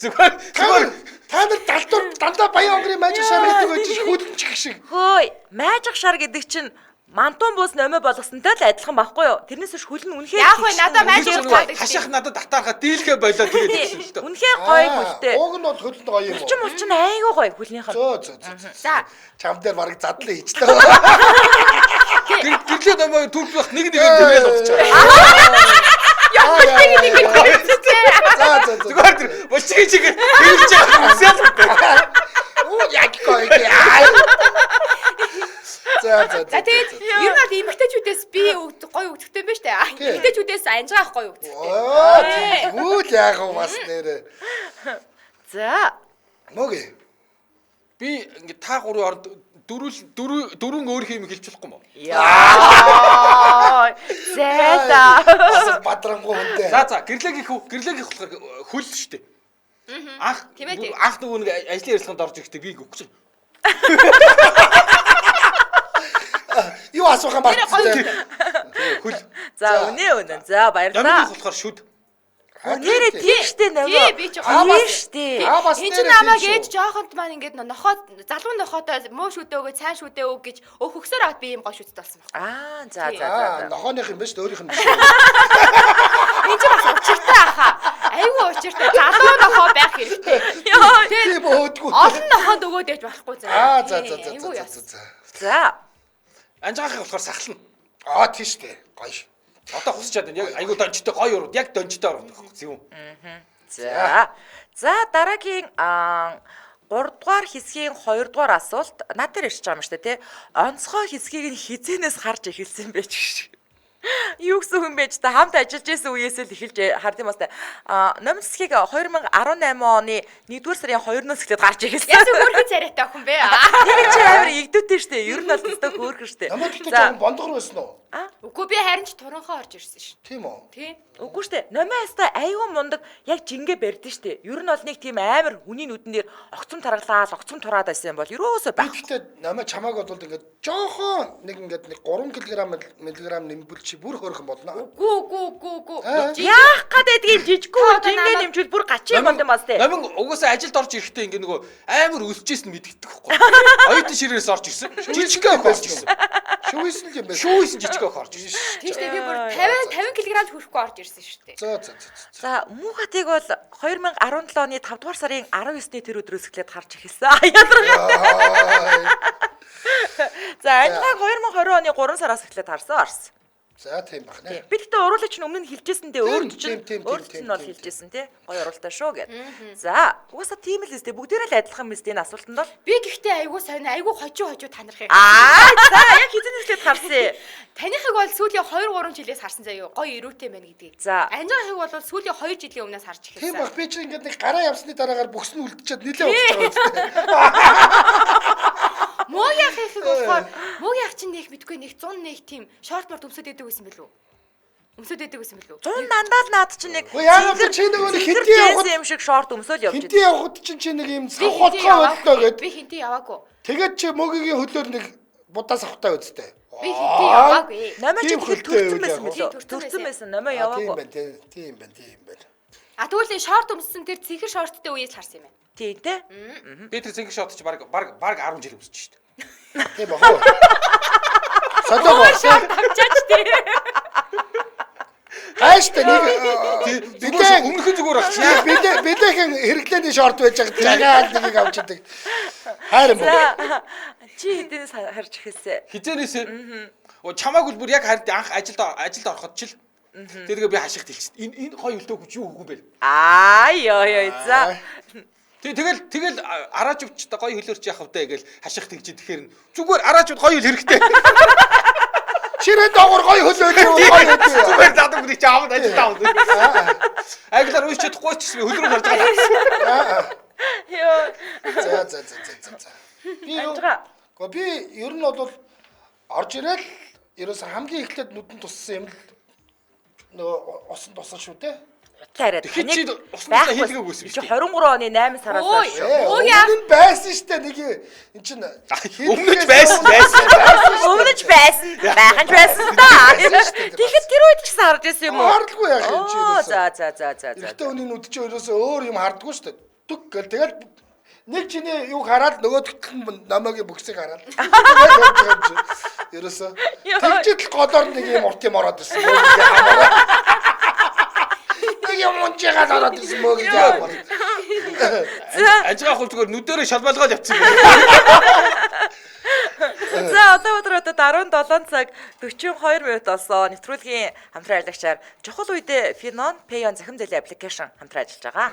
Зүгээр зүгээр Та нар далдуур дандаа баян өнгөрийн мажиг шар гэдэг байж хүлэмжих шиг. Хөөе, майжих шар гэдэг чинь Мантун бус номио болгосонтой л адилхан байхгүй юу? Тэрнээс биш хөл нь үнэхээр Яг вэ надад тэгшин. майж таалагдчих. Хашаах надад татаархаа дийлхэ болоо тэгээд гэсэн л дөө. Үнэхээр гоё хөлтэй. Уг нь бол хөл нь гоё юм уу? Булчин булчин айгүй гоё хөлнийх нь. Зөө зөө зөө. За. Чам дээр бараг задлан хийчлээ. Гэрлээ номоо төрөх нэг нэгээр тэгэл утчих. Яа нэг нэг За за за. Зүгээр тэр булчиг чиг хэлж байгаа үсэл. Уу яг гоё. За за За тэгээд ер нь бол эмэгтэйчүүдээс би гоё өгдөгтэй юм байна штэ. Тий. Эмэгтэйчүүдээс анжгаах гоё өгдөгтэй. Оо тэгвэл яг бас нэрэ. За. Мөг. Би ингээ та гурвын оронд дөрвөл дөрвөн өөр юм хэлж болохгүй юм уу? Яа. Зайла. Бас бадрангуй хүнтэй. За за гэрлэгийнх гэрлэгийнх болохоор хөл шүү дээ. Анх Тийм ээ, тийм. анх нөгөө нэг ажлын ярилцлаганд орж ирэхдээ би ингээ өгч. Юу асуух юм барттай. Хөл. За үнэ үнэ. За баярлалаа. Номынх болохоор шүд. Нэрээ тийм штэ номио. Тий, би ч Аа, Тийм бас- штэ. Аа бас Энд чинь нэрээ намайг тийм шүү. ээж жоохонд маань ингээд нохоо залуу нохоотой муу шүдэ өгөө сайн шүдэ өг гэж өөх өгсөөр аваад би ийм гоё шүдтэй болсон баг. Аа за за за. Аа за. нохооных юм байна шүү дээ өөрийнх нь биш. Энд чинь бас учиртай аха. Айгүй учиртай залуу нохоо байх хэрэгтэй. Йоо. Тэгээд Тийм өөдгүү. олон нохоонд өгөөд явж болохгүй заа. Аа за за за Айгүй за яс. за за. За. Анжгаахыг болохоор сахлна. Аа тийм шүү дээ. Гоё шүү. Одоо хусч чадна. Яг айгуу дончтой гоё урууд, яг дончтой урууд байхгүй юм. За. За дараагийн 3 дугаар хэсгийн 2 дугаар асуулт над дээр ирж байгаа юм шүү дээ тий. Онцгой хэсгийг нь хизэнээс харж эхэлсэн бэ ч гэж. Юу гэсэн юм бэ ч та хамт ажиллаж байсан үеэс л эхэлж хард юм бас та. Номин хэсгийг 2018 оны 1-р сарын 2-наас эхлээд гарч эхэлсэн. Яс хөөрхөн царайтай охин бэ? Тэр чинь амар игдүүтэй шүү дээ. Ер нь бол өстой хөөрхөн шүү дээ. Намайг гэхдээ За. жоохон бондгор байсан уу? Үгүй би харин ч туранхаа орж ирсэн ш. Тийм үү? Тий. Үгүй шүү дээ. Номин хаста айгүй мундаг яг жингээ барьдэн шүү дээ. Ер нь бол нэг тийм амар хүний нүдэн дээр огцом таргалаад, огцом тураад байсан юм бол ерөөсөө Би байх. гэхдээ намайг чамааг бол ингээд жоохон нэг ингээд нэг 3 кг миллиграмм нэмбэл чи бүр хөөрхөн болно. Үгүй үгүй үгүй үгүй. Аа. Яах гээд байдгийг жижиггүй Та одоо жингээ намайг- нэмжүүл бүр гачин юм юм бас тий. Номин угаасаа ажилд орж ирэхдээ ингээ нөгөө амар өлсөжсэн мэдэгдэх байхгүй. Оюутан ширээс орж ирсэн. Жижигхэн охин орж ирсэн. Шүүсэн л юм байна. Шүүсэн жижигхэн охин орж ирсэн. Тийм шүү дээ би бүр 50 50 кг ч хүрэхгүй орж ирсэн шүү дээ. За за за. за. За муухатыг бол 2017 оны 5 дугаар сарын 19-ний тэр өдрөөс эхлээд харж эхэлсэн. Ядаргаа. Аа. За анхаг 2020 оны 3 сараас эхлээд харсан арс. За тийм бах нэ. Би тэгтээ уруулагч нь өмнө нь хэлжсэн дээ Тийм, өөрт чинь тийм, тийм, өөрт тийм, чинь бол тийм, хэлжсэн тий. Гоё уруултай шүү гэд. За угаасаа тийм л өстэй бүгдээрээ л адилхан мэт энэ асуултанд бол. Би гэхдээ айгүй сонь айгүй хожуу хожуу танархыг. Аа за яг хэзээ эхлээд харсан. Таныхыг бол сүүлийн 2 3 жилээс харсан заяа. Гоё эрүүтэй байна гэдгийг. За. Анжаахыг бол сүүлийн 2 жилийн өмнөөс харж эхэлсэн. Тийм бах би чинь ингээд нэг гараа явсны дараагаар бүхс нь үлдчихэд нилээ удаж байгаа юм. Муугийнхыг болохоор муугийнх чинь нэг мэдгүй нэг 100 нэг тийм шорт морт өмсөд идэг байсан билүү? Өмсөд идэг байсан билүү? 100 дандаа л наад чинь нэг Үгүй яагаад вэ? Чи нөгөө нэг зинхэр хинтээ явахад- джинс юм шиг шорт өмсөөл явж Хинтээ явахад чинь чи нэг юм Би сав хинтээ хотгой яваагүй. боллоо гэд. Би хинтээ яваагүй. Тэгээд чи мөгийн хөлөөр нэг будаас авахтай үсттэй. Би хинтээ яваагүй. Номоо чи Тийм тэгэхээр хөлтэй төрсөн байсан үйл билүү? Тийм, төрсөн Төрсөн байсан. байсан. Номоо Тийм яваагүй. байна тийм тийм байна тийм байна. А тэгвэл энэ шорт өмссөн тэр цэнхэр шорттой үеэс л харсан юм байна. Тийм тий. Би тэр зинхэр шот чи баг баг баг 10 жил өмсөж шүү дээ. Тийм баг уу. Солоо боо. Шорт авчаач тий. Гайштай нэг Зүгээр өмнөхөн зүгээр авчих. билээ билээхэн хэрэглээний шорт байж байгаа жагаал нэгийг авч идэг. Хайр юм уу? За чи хэдийнээс харж эхэлсэн? Хизээнээс Оо чамааг бол бүр яг харин анх ажилд ажилд ороход чил. Тэгээ би хашигт хэлчихсэн. Энэ энэ гоё өлтөөх юу үгүй юм бэ? Аа ёо ёо за. Тэг тэгэл тэгэл араажуудтай гоё хөлөөр чи яах вэ гээл хашигт тэгж идэхээр нь зүгээр араажууд гоё хөл хэрэгтэй. Ширээ доогор гоё хөлөө юу гоё хөлөө. Зүгээр задаг үнийг чи аавд ажилд аавд. Англиар уншиж чадахгүй ч гэсэн хөл рүү гарч байгаа. Ёо. За за за за за. Би юу? Анжгаа. Гэхдээ би ер нь бол орж ирэл ерөөс хамгийн эхлээд нүдэн туссан юм л нөгөө усан тусан шүү дээ. Тариад. Тэгэхэд чи усан тусаа хийлгээгүй байсан Чи шүү дээ. 23 оны 8 сараас Ой. хойш. Өө, яа. Өмнө нь байсан шүү дээ нэг эн чинь Өмнө нь байсан байсан. Өмнө нь ч байсан, байхан ч байсан да. шүү дээ. Тэгэхэд тэр үед ч гэсэн харж байсан юм уу? Хардлаггүй яах юм чи Оо ерөөсөө. за за за за за. Эрэгтэй хүний нүд чи ерөөсөө өөр юм хардггүй шүү дээ. Дүг гэл тэгэл Нэг чиний юу хараад нөгөөдгөл нь номогийн бөксийг хараад. Тэгээд явж байгаа юм чи. Ерөөсөө тэгжид л голоор нэг юм урт юм ороод ирсэн. Нэг юм унжигаад ороод ирсэн мөөгийн хамаар. Ажгаа хул зүгээр нүдэрээ шалбалгаад явцсан юм. За одоо өдөр одоо 17 цаг 42 минут болсон. Нэвтрүүлгийн хамтран ажиллагчаар чухал үедээ Finon Payon захим зээлийн аппликейшн хамтран ажиллаж байгаа.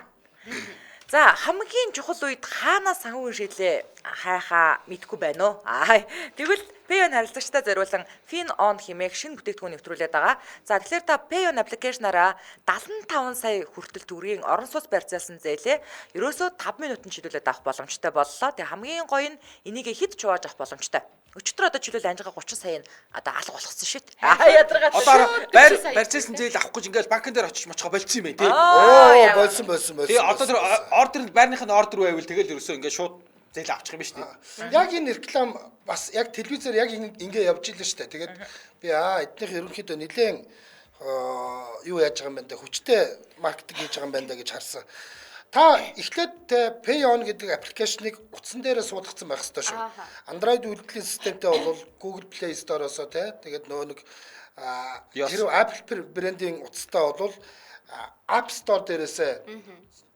За хамгийн чухал үед хаанаа санхүүгийн шийдлээ хайхаа мэдгүй байна уу? Аа тэгвэл Payon харилцагчдаа зориулан FinOn хэмээх шинэ бүтээгдэхүүн нэвтрүүлээд байгаа. За тэгэхээр та Payon аппликейшнаараа 75 сая хүртэл төгрөгийн орон сууц барьцаалсан зээлээ ерөөсөө 5 минутанд шийдвүлээд авах боломжтой боллоо. Тэгээ хамгийн гоё нь энийг хэд ч хувааж авах боломжтой. Өчигдөр одоо жишээлбэл анжигаа 30 сая нь одоо алга болгосон шít. Аа ядаргаа. Одоо байр 40 сая. барьцаасан зээл авах гэж ингээл банкн дээр очиж мочхо болцсон юм байна тий. Оо болсон болсон болсон. Тэгээ одоо тэр ордер байрных нь ордер байвал тэгэл ерөөсөө ингээд шууд зээл авчих юм ба шүү дээ. Яг энэ реклам бас яг телевизээр яг ингэ явж илээ шүү дээ. Тэгээд би эднийх ерөнхийдөө нэлээд юу яаж байгаа юм бэ дэ хүчтэй маркетинг хийж байгаа юм байна да гэж харсан. Та эхлээд те PayOn гэдэг аппликейшнийг утсан дээрээ суулгацсан байх ёстой шүү. Android үйлдвэрлэлийн системтэй бол Google Play Store-оос те тэгээд нөгөө нэг Yes. хэрвээ Apple брендийн утастай бол App Store дээрээсээ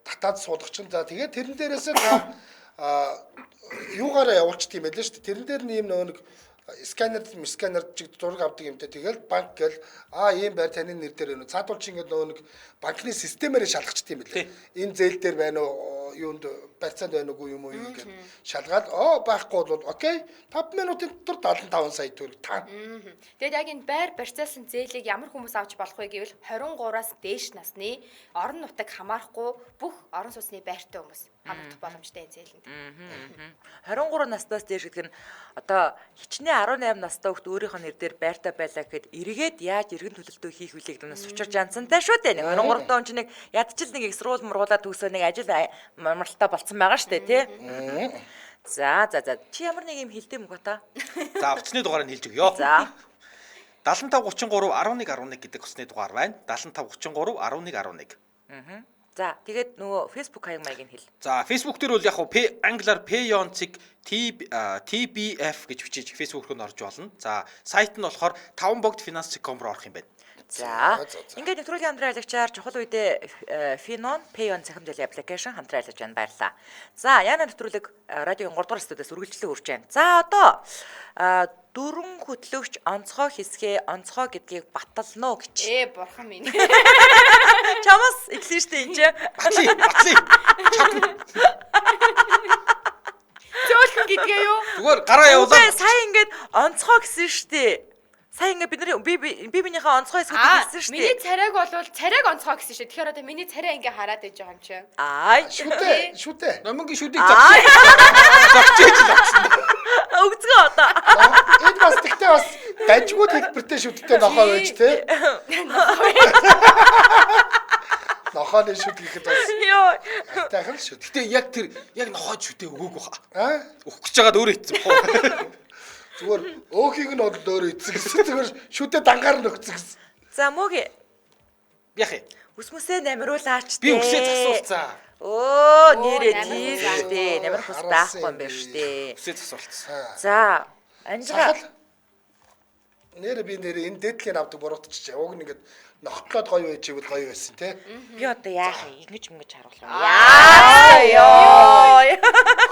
татаад суулгачин. За тэгээд тэрэн дээрээсээ та юугаараа явуулчих юм байл л шүү дээ. Тэрэн дээр нь ийм нөгөө нэг сканер сканер чиг зураг авдаг юмтай. Тэгэл банк гэл ийм байр таны нэр дээр байна. Цаадуул чи ингээд нөгөө нэг банкны системээрээ шалгачих юм байлээ. Энэ зээл дээр байна уу, юунд барьцаанд байна уугүй юм уу юу гэд шалгаад байхгүй бол окей 5 минутын дотор 75 сая төгрөг та. Тэгээд яг энэ байр барьцаалсан зээлийг ямар хүмүүс авч болох вэ гэвэл 23-аас дээш насны орон нутаг хамаарахгүй бүх орон сууцны байртай хүмүүс хамрагдах боломжтой энэ зээлэнд. 23 наснаас дээш гэдэг нь одоо хичнээн 18 настай хүүхд өөрийнх нь нэр дээр байртай байлаа гэхэд эргээд яаж эргэн төлөлтөө хийх вүлээ гэдэг нь учир жанцантай шүү дээ. Нэг 23 он чинь нэг ядчил нэг их сургууль мургуулаад төгсөө нэг ажил марлтаа болцсон байгаа шүү дээ тий. За за за чи ямар нэг юм хэлдэг юм та? За утасны дугаарыг хэлж өгье. За 75 33 11 11 гэдэг утасны дугаар байна. 75 33 11 11. За тэгээд нөгөө Facebook хаяг маягийг хэл. За Facebook дээр бол яг хуу P англиар Payonцig TBF гэж бичиж Facebook руу н орж болно. За сайт нь болохоор 5 богд finance.com руу орох юм байна. За За, за. ингээд нэвтрүүлгийн хамтран ажиллагчаар чухал үедээ Finon Payon цахим зээлийн аппликейшн хамтран ажиллаж байна. Баярлалаа. За Яна нэвтрүүлэг радиогийн 3 дугаар студиэс үргэлжлэн үрж байна. За одоо дөрвөн хөтлөгч онцгой хэсгээ онцгой гэдгийг батална уу гэж. Бурхан минь. Чамаас эхлэн штэ энэ чинь. Батлий, батлий. Зөөлхөн гэдгээ юу? Зүгээр гараа Үгүй явуулаад сая ингээд онцгой гэсэн штэ. Сая ингээд бид нар би би биенийхээ онцгой хэсгүүдийг хэлсэн штэ. Миний царайг бол царайг онцгой гэсэн шээ. Тэгэхээр одоо миний царай ингээ хараад байж байгаа юм чи. Аа. Шүтэ шүтэ. номингийн шүдийг Аа. зогчээж л авчихсан. Өгцгөө одоо. Энэ бас тэгтээ бас дажгууд хэлбэртэй шүттэй нохоо байж те. Нохооны шүт гэхэд бас Йоо. айтайхан шүт. Гэтэ яг тэр яг нохойд шүтээ өгөөгүй хаа. Аа Өгөх гэж байгаад өөрөө ицсэн бохоо. зүгээр өөхийг нь бол өөрөө эцэг гэсэн. Зүгээр шүтээ дангаар нь өгцөн гэсэн. За мөг Яах юм? үсмүсээ намируулаач Би үсээ засуулцсан. Өө нэрээ намир тийм хус шүү дээ. Намир хус Харуулсан байхгүй юм юм байна шүү дээ. Үсээ засуулцсан. За анжгаа Сахал. Нэр би нэр энэ дээдлийн авдаг буруутчихжээ. Уг нь ингээд нохтлоод гоё байж ивэл гоё байсан те. би одоо яах юм? Ингэж ингэж харуулах юм. Яа ёо.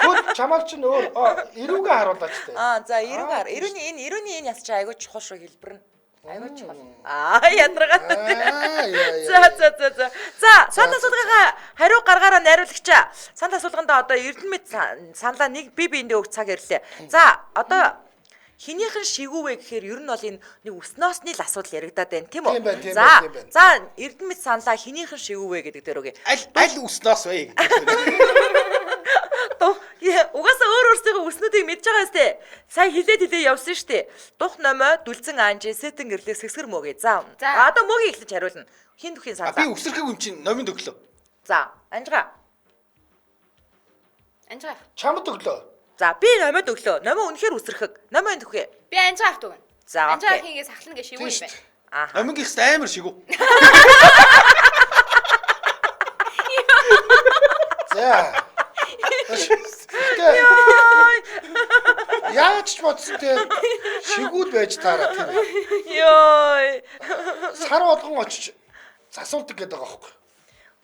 Хөл чамааг чинь өөр эрүүгээ харуулаач те. Аа за эрүүг хар. Эрүүний энэ эрүүний энэ яс чи айгүй чухал шүү хэлбэр нь. Айгүй чухал. Аа ядаргаа. Аа яа За яа. за за за. За санал асуулгынхаа хариу гаргаараа найруулагчаа. Санал асуулгандаа одоо Эрдэнэт саналаа нэг би биэндээ өг цаг ирлээ. За одоо хинийхэн шигүү вэ гэхээр ер нь бол энэ нэг өснөөсний л асуудал яригадаад байна тийм үү? Тийм байна, тийм За байна, тийм байна. за Эрдэнэт саналаа хинийхэн шигүү вэ гэдэг дээр үгүй. Аль аль үснээс вэ гэдэг. Угаасаа өөр өөрсдийнхөө өснүүдийг мэдж байгаа сте. Сая хилээд хилээ явсан штэ. Дух номой, дүлцэн анжи, сэтэн гэрлээ сэгсгэр мөгээ. За. За. Одоо мөгийг эхлэж хариулна. Хин түхийн А би саналаа. үсрэхэг юм чинь номинд өглөө. За, анжгаа. Анжгаа. Чамд өглөө. За би номод өглөө. Номоо үнэхээр үсрэхэг. Номоо энэ түхээ. Би анжгаа авт өгнө. За, Анжгаа окей. хийгээ сахлна гэж шивүү Тийм юм шүү байна. дээ. Ааха. Номингийнх амар шигүү. За. Яаж ч бодсон те шигүүд байж таараа тийм. Йой. Сар болгон очиж засуулдаг гэдэг байгаа байхгүй.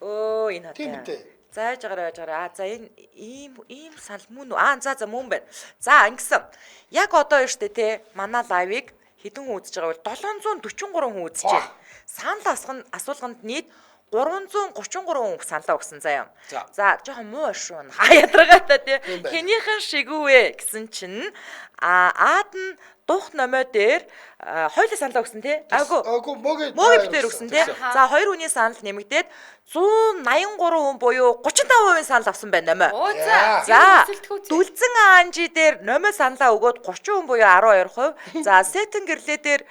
Өө энэ хатаа. Тийм үү? За яж гараа яж гараа. А за энэ ийм ийм санал мөн үү? Аа за за мөн байна. За ингэсэн. Яг одоо юу штэ те манай лайвыг хэдэн хүн үзэж байгаа вэ? 743 хүн үзэж байна. Санал асган асуулганд нийт 333 хүн саналаа өгсөн заяа. За. За жоохон муу шүү. Ха ядаргаатай тий. Тийм байна. Хэнийхэн шигүү вэ гэсэн чинь а аад нь дух номой дээр хоёулаа саналаа өгсөн тий. Аагүй. Үгүй мөгийн Мөгийн битээр өгсөн тий. За хоёр хүний санал нэмэгдээд 183 хүн буюу 35% санал авсан байна номой. Оо за. За Өрсөлдөхөө. дүлзэн анжи дээр номой саналаа өгөөд 30 хүн буюу 12%. За сетэн гэрлээ дээр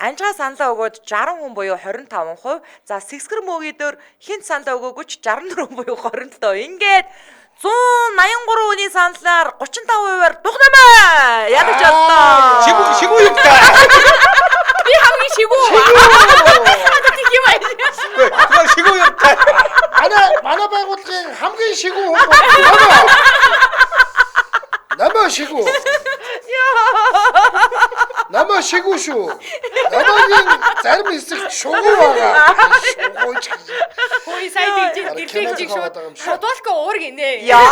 анжгаа саналаа өгөөд 60 хүн буюу 25%. За сэгсгэр мөөгийн дээр хинт саналаа өгөөгүй ч 64 хүн буюу 27. Ингээд 183 хүний саналаар 35%-аар дух номой ядаж боллоо. Шигүү шигүү юм та. Би хамгийн шигүү. Тийм юм аа. Үгүй тэр шигүү юм та. Манай манай байгууллагын хамгийн шигүү хүн бол номоо. Номоо шигүү. Номоо шигүү шүү. Номогийн зарим хэсэгт шугуу байгаа. Шугууч гэж. Хөөе сая тэгж Арай гэрлээ кино гэж зохиогоод шууд байгаа юм шиг. шудуулка уур гинэ. Яа.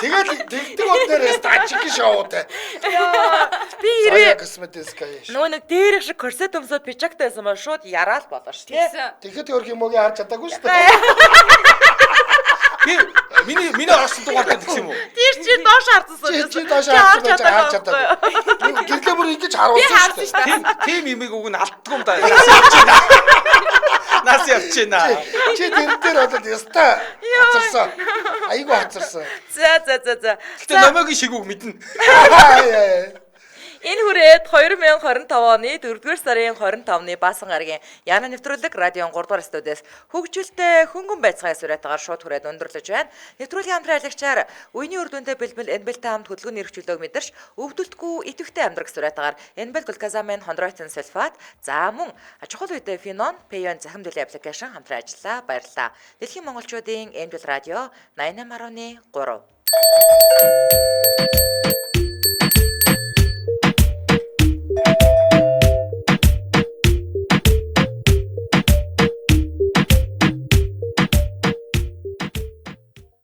Тэгэл тэгдэг бол нэрээс дажиг шоутай. Би Зая хэрвээ косметическая. нөгөө нэг дээрх шиг корсет өмсөд пижактай байсан бол шууд яраал болоо шүү дээ. Тэгсэн. Тэгэхэд өөрх юм мөгийн харж чадаагүй шүү дээ. Би миний миний орсон дугаар гэдэг юм уу? Тэр чи доош харсан Чи чи доош харж байж харж чадаагүй. Гэрлээ бүр ингэж Би харуулсан харсан шүү дээ. шүү дээ. Тийм тийм имийг үг нь алддгүй юм да. Нас явж байна. Нас явж байна. Чи тэр дээр болоод яста хацарсан. Айгу хацарсан. За за за за. Гэтэ номогийн шигүүг мэднэ. Аа. Энэ хүрээд 2025 оны 4-р сарын 25-ны Баасан гарагийн Яна нэвтрүүлэг радион 3 дугаар студиэс хөгжилтэй хөнгөн байцгаая сүрэтайгаар шууд хүрээд өндөрлөж байна. Нэвтрүүлгийн хамтран аялагчаар үений үр дүнтэй бэлтгэл Энбэлтэй хамт хөдөлгөөний эрх чөлөөг мэдэрч өвдөлтгүй идэвхтэй амьдрах сүрэтайгаар Энбэл глюкозамин хондроитин сульфат за мөн чухал үедээ Фенон Пэйон захим төлөв аппликейшн хамтран ажиллаа. Баярлалаа. Дэлхийн монголчуудын Энбэл радио 88.3.